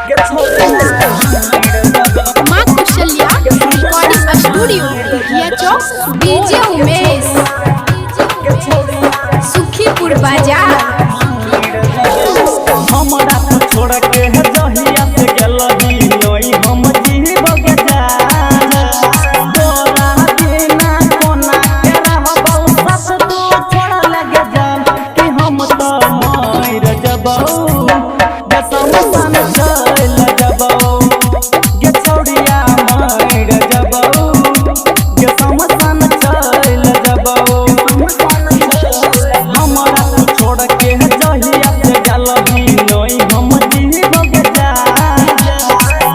माँ Kaushalya recording studio Dudhiya Chowk DJ Umesh Sukhipur बाजार। हमरा तू छोड़ के जहिया से गेलही नई हम जीव के जान तोरा बिना कोना के रहबौ सब तू छोड़ लगे जान कि हम तो मर जबौ शमशान चल जबौ गे छौड़िया मर जबौ गे शमशान चल जबौ। हमरा तू छोड़ के जहिया से गेलही नई हम जीव के जान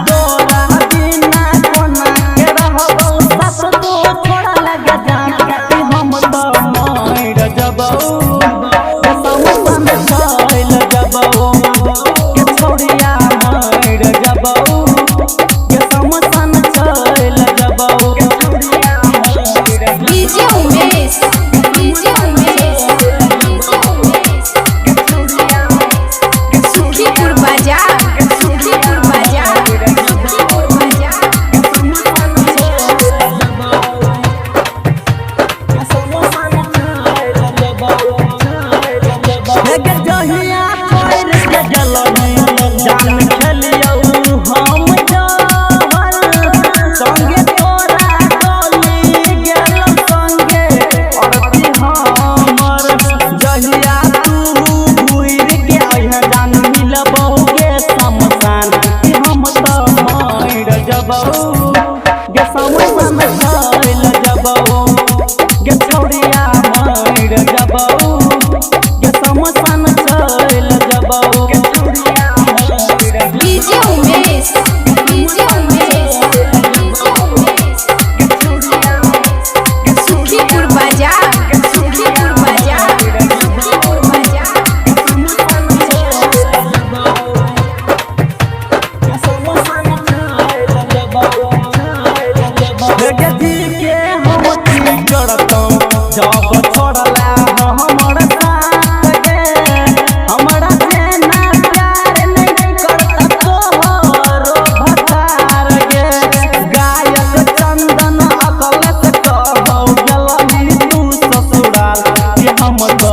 तोरा बिना कोना के रहबौ सब तू छोड़ लगे जान कि हम तो मर जबौ शमशान चल जबौ गे छौड़िया मर जबौ गे शमशान चल जबौ। DJ Umesh DJ Umesh DJ Umesh Sukhipur बाजार सुखीपुर बाजार सुखीपुर बाजार। हे जहिया छोड़ के गेलही जान खेलियौ हम जहर संगे तोरा डोली गेलौ संगे अरती हमर जहिया तू घुरि के अइहे जान मिलबौ गे शमशान कि हम तो मर जबौ गे शमशान चल जबौ गे छौड़िया मर जबौ गे शमशान चल जबौ। DJ Umesh DJ Umesh DJ Umesh Sukhipur बाजार सुखीपुर बाजार सुखीपुर बाजार। जी के हम की करतौ जब छोड़ला हमर साथ गे हमरा से ना प्यार नहीं करता तोहरो भतार गे गायक चंदन अकल से कहौ गेलही तू ससुराल कि हम तो